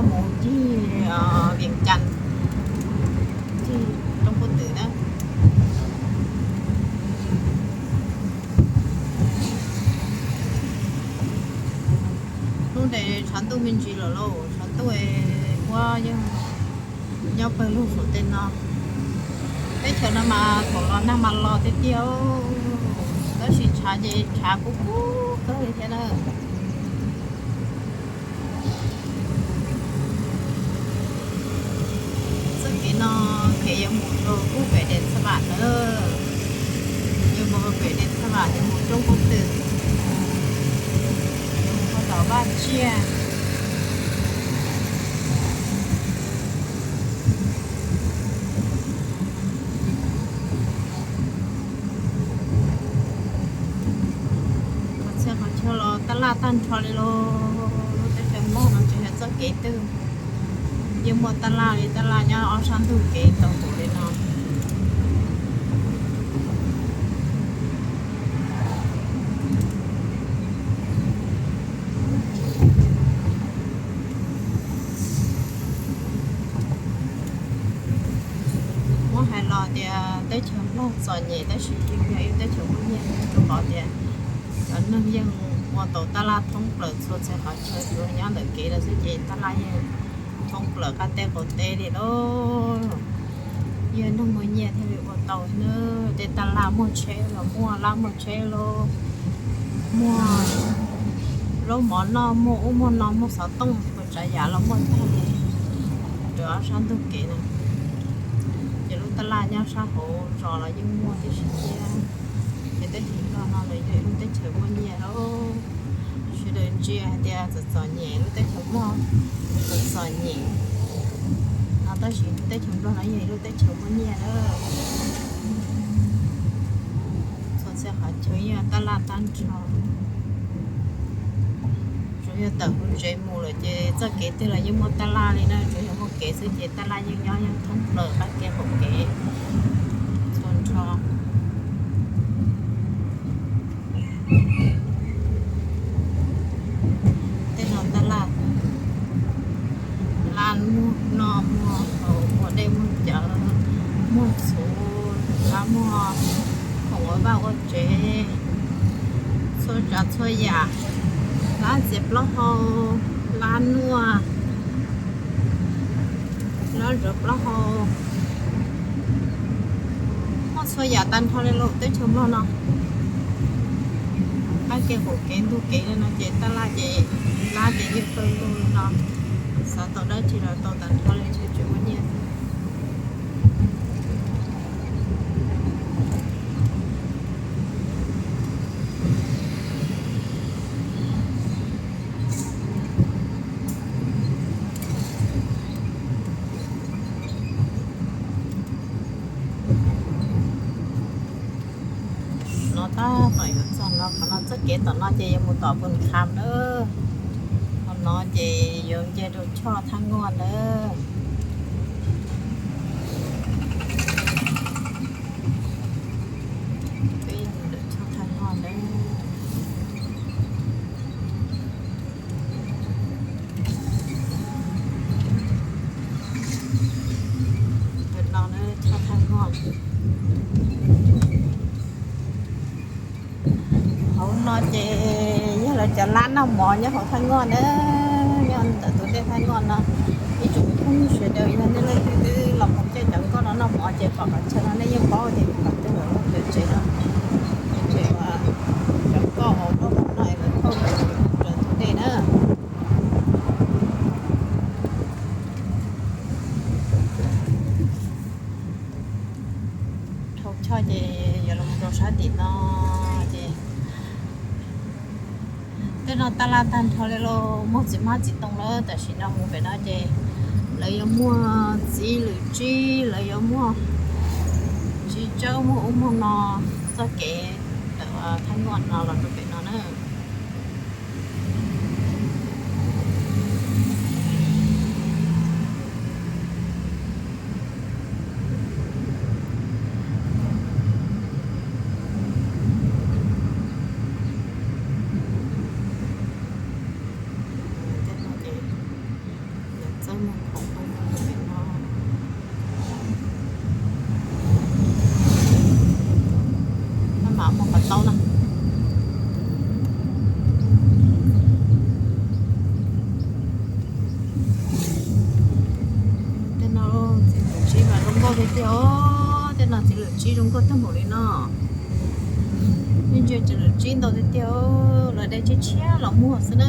Mus ncig Vias Cas, ncig roob Pub Twm na. Hnub no tshav ntuj me ntsis lawm lauj, tshav ntuj huab yeej nyob pawg lug saum tej no. Teb chaws no mas thaum los nag mas los tiag tiag, tab sis tshav ces tshav kub kub kawg li thiab na. Txoj kev no kev yuav mus rau pem Des Txha Vam na, yuav mus rau pem Des Txha Vam yuav mus roob Pub Twm, yuav mus rau tom Vaj Tsiaj. Qhov txhia qhov chaw los tab laj tag nrho li lauj, lub teb chaws Nplog no tsis yog txoj kev twg yeej muaj tab laj li, tab laj nyob ob sab ntug kev tau npaum li no. Muab hais los tias teb chaws Nplog txom nyem tab sis yeej yog ib teb chaws muaj nyiaj, rau qhov tias cov neeg yeej ua tau tab laj thoob plaws txhua txhia qhov chaw, tsuas nyob ntawm kev lawm xwb ces tab laj yeej thoob plaws qab teb qaum teb li lauj. Yog neeg muaj nyiaj thiaj li ua tau na. Tej tab laj muaj tsheb los muaj, lab muaj tsheb los muaj, zaub mov noj, muaj ub muaj no, muaj xov tooj, ua tsav yam los muaj tag rau ob sab ntug kev na. Ces lub tab laj nyob sab hauv zos los yeej muaj tib si thiab. Ces teb chaws Nplog no los yog ib lub teb chaws muaj nyiaj lauj. Sawv daws ntsia hais tias txom txom nyem, lub teb chaws Nplog txom txom nyem no, tab sis teb chaws Nplog no yog ib lub teb chaws muaj nyiaj na. Txhua txhia qhov chaw yog tab laj tag nrho. Tsuas yog tawm hauv tsev mus lawm ces txoj kev twg los yeej muaj tab laj li na, tsuas yog muaj kev xwb ces tab laj yeej nyob yeej thoob plaws qab kev qaum kev txhua nrho. Tej no tab laj, lab muag noj muag haus, muag dej muag cawv, muag txhuv, lab muag khoom ua vaj ua tsev, txhua tsav txhua yam, lab txiav plaub hau, lab nuaj, lab zov plaub hau, muaj txhua yam tag nrho li lauj teb chaws Nplog no. Qab kev qaum kev ntug kev li no ces tab laj ces, lab ces yeej pawg lug li no. Xav tau dab tsi los tau tag nrho li, tsuas tsis muaj nyiaj xwb. No tab tom yuav txog no, qhov no txoj kev tom no ces yuav mus tom Pus Kham na. Qhov no ces yuav nce rau choj Thaj Nguaj na. Peb yuav mus rau choj Thaj Nguaj na. Tus no na, choj Thaj Nguaj. Hauv no ces yog lawv cov lab noj mov nyob hauv Thaj Nguaj na. Nyob ntawm tus dej Thaj Nguaj no, ib tsoom phooj ywg sawv daws yog nej leej twg twb los mus caij cov nkoj no noj mov ces pom qhov chaw no nej yeej paub tias yog qhov twg lawm, cov tsev no, cov tsev, cov nkoj hauv noj mov no es lawv thauj mus raws tus dej na. Dhau choj ces yuav los rau sab tim no ces tej no tab laj tag nrho li lauj, muaj txiv hmab txiv ntoo lawm, tam sim no mus pem no ces lawv yuav muag txiv lwm tsib, lawv yuav muag txiv tsawb, muag ub muag no, txoj kev ntawm Thaj Nguaj no los rau pem no na. Tej no ces Maj mam mus qhov taub na. Tej no txiv lwm tsib mas zoo nkauj tiag tiag os. Tej no txiv lwm tsib zoo nkauj tag npaum li no. Nej ntsia txiv lwm tsib ntau tiag tiag, lawv de tshiab tshiab los muag xwb na.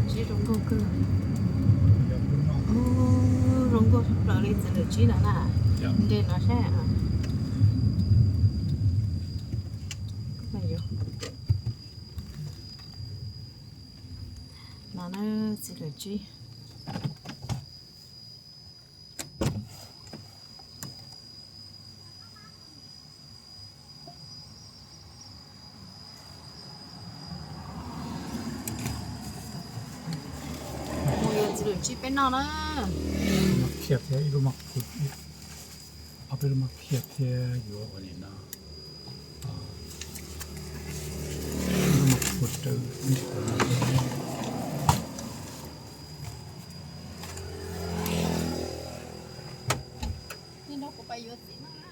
Txiv lwm tsib zoo nkauj kawg. Ub, zoo nkauj tshaj plaws li txiv lwm tsib no na. Nte no saib. No na, txiv lwm tsib. Mus yuav txiv lwm tsib peb noj na. Mas khiav thiab ib lub mas phuv, ob peb lub mas khiav thiab yuav ua li no. Ib lub mas phuv raws. Kuv pais yuav txiv noj na.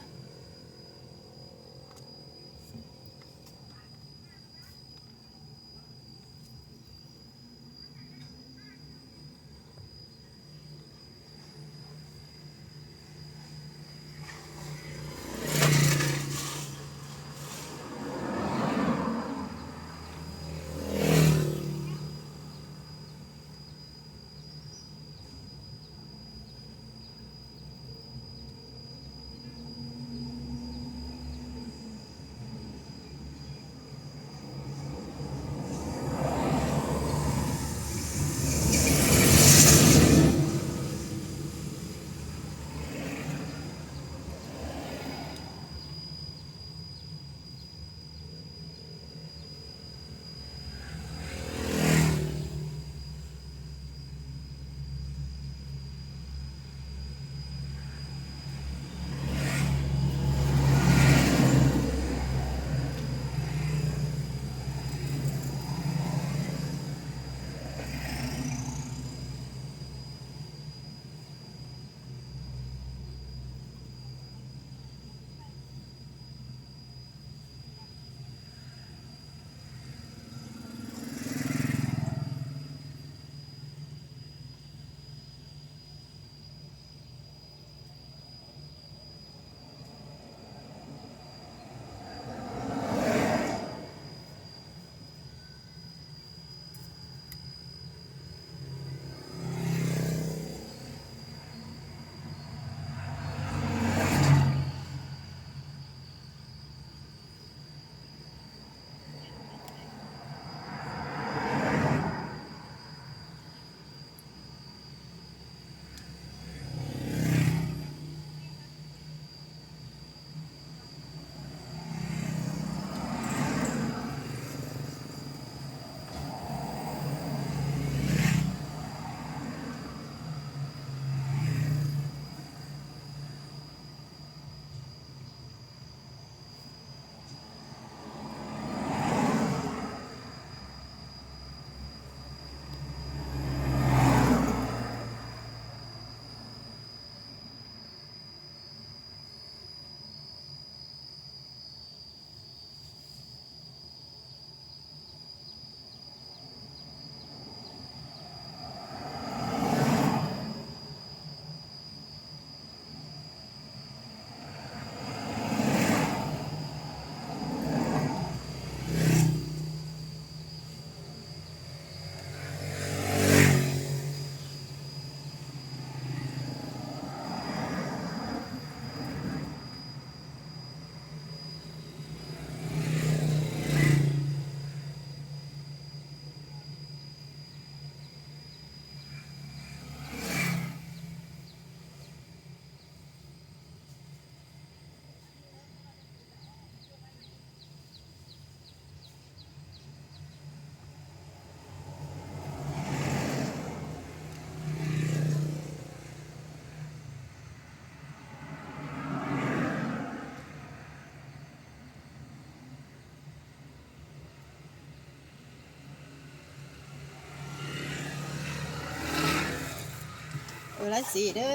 Yuav lawv txiv a.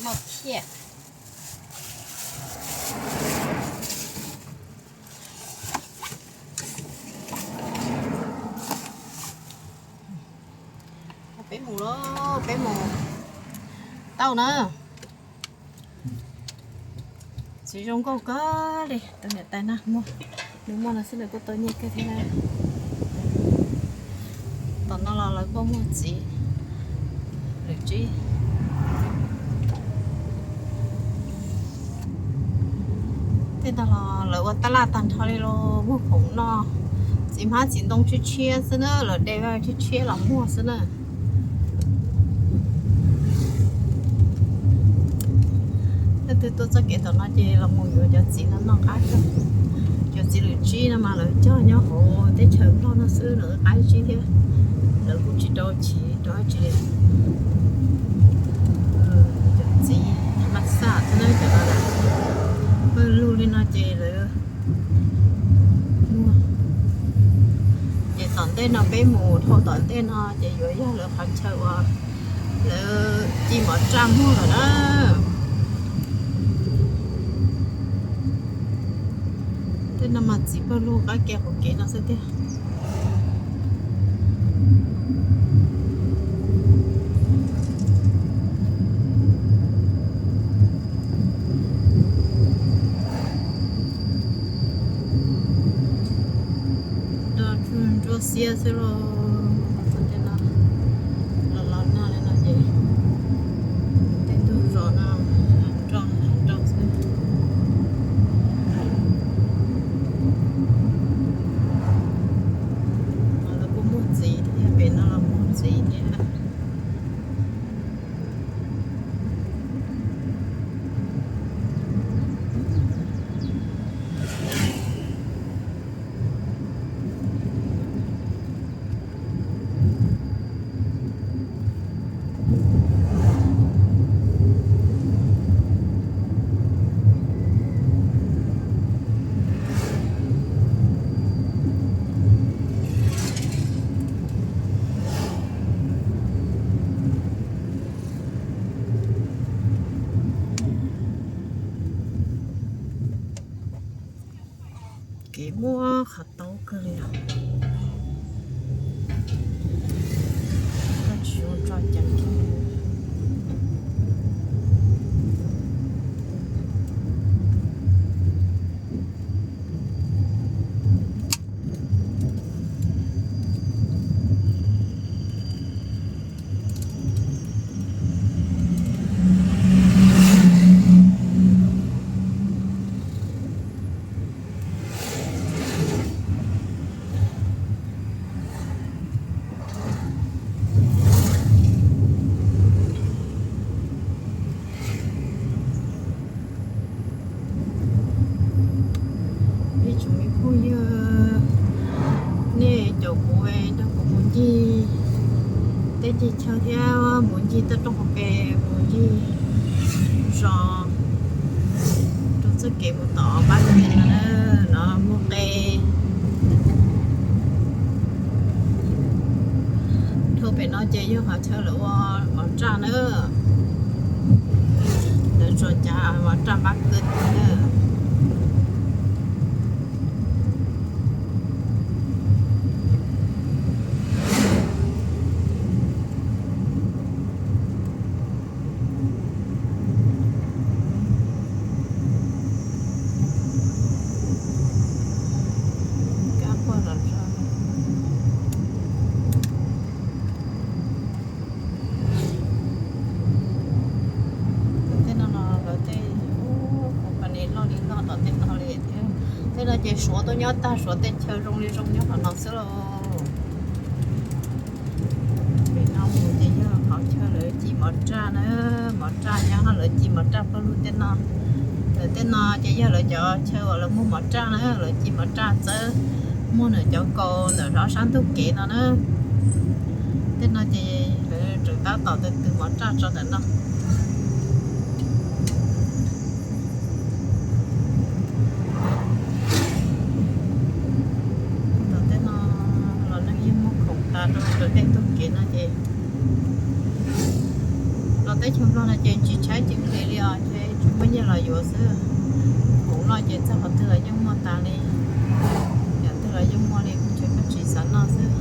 Maj thiab. Peb mus lauj, peb mus tau na. Txiv zoo nkauj kawg li, tus niam tais no muaj, nws muaj no xwb nws kuj tau nyiaj kawg thiab na. Tom no los lawv kuj muaj txiv lwm tsib. Tej no los lawv ua tab laj tag nrho li los muag khoom noj. Txiv hmab txiv ntoo tshiab tshiab xwb na, lawv de tshiab tshiab los muag xwb na. Leej twg tuaj txoj kev tom no ces los mus yuav cov txiv no noj qab kawg. Cov txiv lwm tsib no mas lawv cog nyob hauv teb chaws Nplog no xwb, lawv qab tsib thiab. Lawv kuj tsis rau chiv rau dab tsi li. Cov txiv thab maj xaj xwb na, cov no pawg lug li no ces lawv muag. Ces tom ntej no peb mus dhau tom ntej no ces yuav yog lawv qhov chaw uas lawv ci mov raj muag lawm na. Tej no mas txiv pawg lug qab ke hauv kev no xwb tiag. Nruab xiab xwb los tej no los los nag li no ces tej tug zos no roj roj xwb. Lawv kuj muag txiv thiab, pem no los muag txiv thiab. Kev muaj qhov taub kawg li os. Koj tsis ua tso ceev kiag. Ib tsoom me phooj ywg, nej caum kuv nrog kuv mus ncig teb ncig chaw thiab mus ncig toj roob hauv pes, mus ncig zos rau txoj kev mus tom pab no, no muaj qe. Dhau pem no ces yog qhov chaw lawv ua mov raj na. Lawv tsuas cav mov raj npab kawg na. Kab quaj los zog. Tej no no lawv tej company loj li loj tom tej no li thiab. Tej no ces Suav tuaj nyob tag, Suav tej chaw zoo li zoo nyob qhov no xwb lauj. Pem no mus ces yog qhov chaw lawv ci mov raj na, mov raj nyob no lawv ci mov raj pawg lug tej no. Lawv tej no ces yog lawv cov chaw uas lawv muag mov raj na, lawv ci mov raj txawb muag ntawm cov kaus ntawm ob sab ntug kev no na. Tej no ces lawv tseem tab tom tw tw mov raj tso ntawm no. Teb chaws Nplog no ces tsis tshaib tsis nqhis li os, ces tsis muaj nyiaj los yuav xwb. Hmoov no ces txog qhov twg los yeej muaj tas li, yam twg los yeej muaj li, kuv tseem pab tsis xav noj xwb.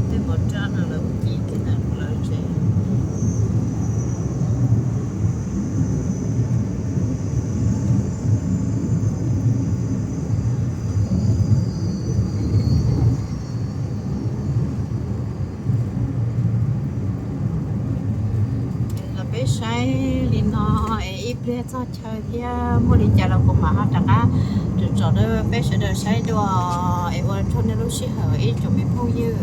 Tej mov raj no lawv ua ci kiag ntawm lawv tsev. Los peb saib li no es ib pliag txog chaw thiab muaj li cas los kuv mam ho rov qab tsom tsom rau peb sawv daws saib dua es ua tsaug nej lub sij hawm ib tsoom me phooj ywg.